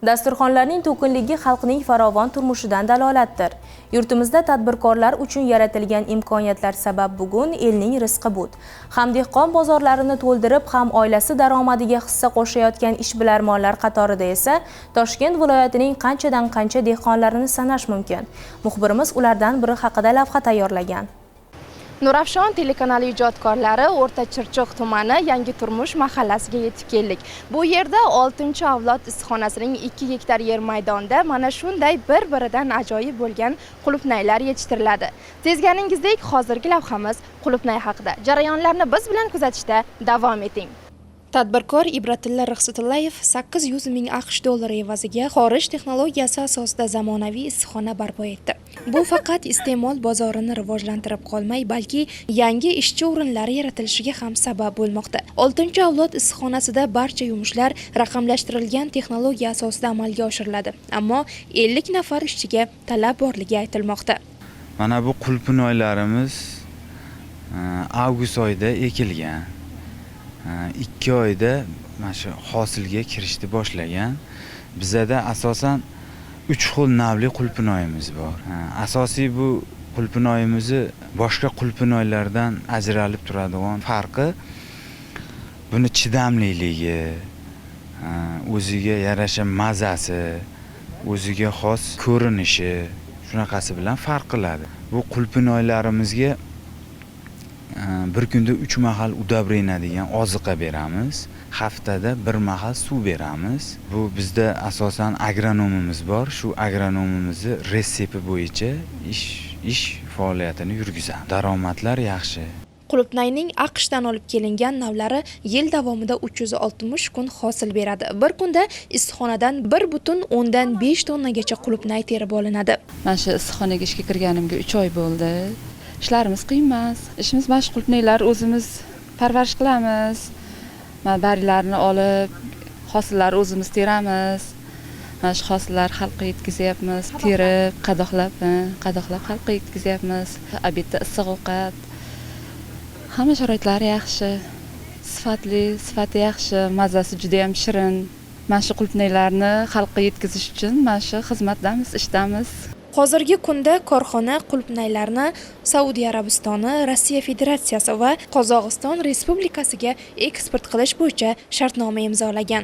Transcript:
Dasturxonlarning to'kinligi xalqning farovon turmushidan dalolatdir. Yurtimizda tadbirkorlar uchun yaratilgan imkoniyatlar sabab bugun elning rizqi but. Ham dehqon bozorlarini to'ldirib, ham oilasi daromadiga hissa qo'shayotgan ishbilarmonlar qatorida esa Toshkent viloyatining qanchadan qancha dehqonlarini sanash mumkin. Muxbirimiz ulardan biri haqida lavha tayyorlagan. Nurafshon telekanali ijodkorlari O'rta Chirchiq tumani Yangi Turmush mahallasiga yetib keldik. Bu yerda 6-avlod issiqxonasining 2 gektar yer maydonida mana shunday bir-biridan ajoyib bo'lgan qulupnaylar yetishtiriladi. Sezganingizdek, hozirgi lavhamiz qulupnay haqida. Jarayonlarni biz bilan kuzatishda davom eting. Tadbirkor Ibratilla Rixsatullayev 800 ming AQSh dollari evaziga xorij texnologiyasi asosida zamonaviy issiqxona barpo etdi. Bu faqat iste'mol bozorini rivojlantirib qolmay, balki yangi ishchi o'rinlari yaratilishiga ham sabab bo'lmoqda. 6-avlod issiqxonasida barcha yumushlar raqamlashtirilgan texnologiya asosida amalga oshiriladi. Ammo 50 nafar ishchiga talab borligi aytilmoqda. Mana bu qulpinoylarimiz avgust oyida ekilgan. 2 oyda mana shu hosilga kirishni boshlagan. Bizada asosan 3 xil navli qulpinoyimiz bor. Asosiy bu qulpinoyimizni boshqa qulpinoylardan ajralib turadigan farqi buni chidamliligi, o'ziga yarasha mazasi, o'ziga xos ko'rinishi, shunaqasi bilan farq qiladi. Bu qulpinoylarimizga bir kunda 3 mahal удобрение degan oziqa beramiz. Haftada 1 mahal suv beramiz. Bu bizda asosan agronomimiz bor. Shu agronomimizni retsepti bo'yicha ish faoliyatini yurgizamiz. Daromadlar yaxshi. Qulupnayning AQShdan olib kelingan navlari yil davomida 360 kun hosil beradi. Bir kunda issiqxonadan 1,5 tonnagacha qulupnay terib olinadi. Mana shu issiqxonaga ishga kirganimga 3 oy bo'ldi. Ishlarimiz qiyin emas. Ishimiz mana shu qulupnaylar o'zimiz parvarish qilamiz. Mana barglarni olib, hosillarni o'zimiz teramiz. Mana shu hosillar xalqqa yetkazyapmiz. Terib, qadoqlab xalqqa yetkazyapmiz. Обед da issiq ovqat. Hamma sharoitlari yaxshi. Sifatli, sifati yaxshi, mazasi juda ham shirin. Mana shu qulupnaylarni xalqqa yetkazish uchun mana shu xizmatdamiz, ishdamiz. Hozirgi kunda korxona qulupnaylarni Saudiya Arabistoni, Rossiya Federatsiyasi va Qozog'iston Respublikasiga eksport qilish bo'yicha shartnoma imzolagan.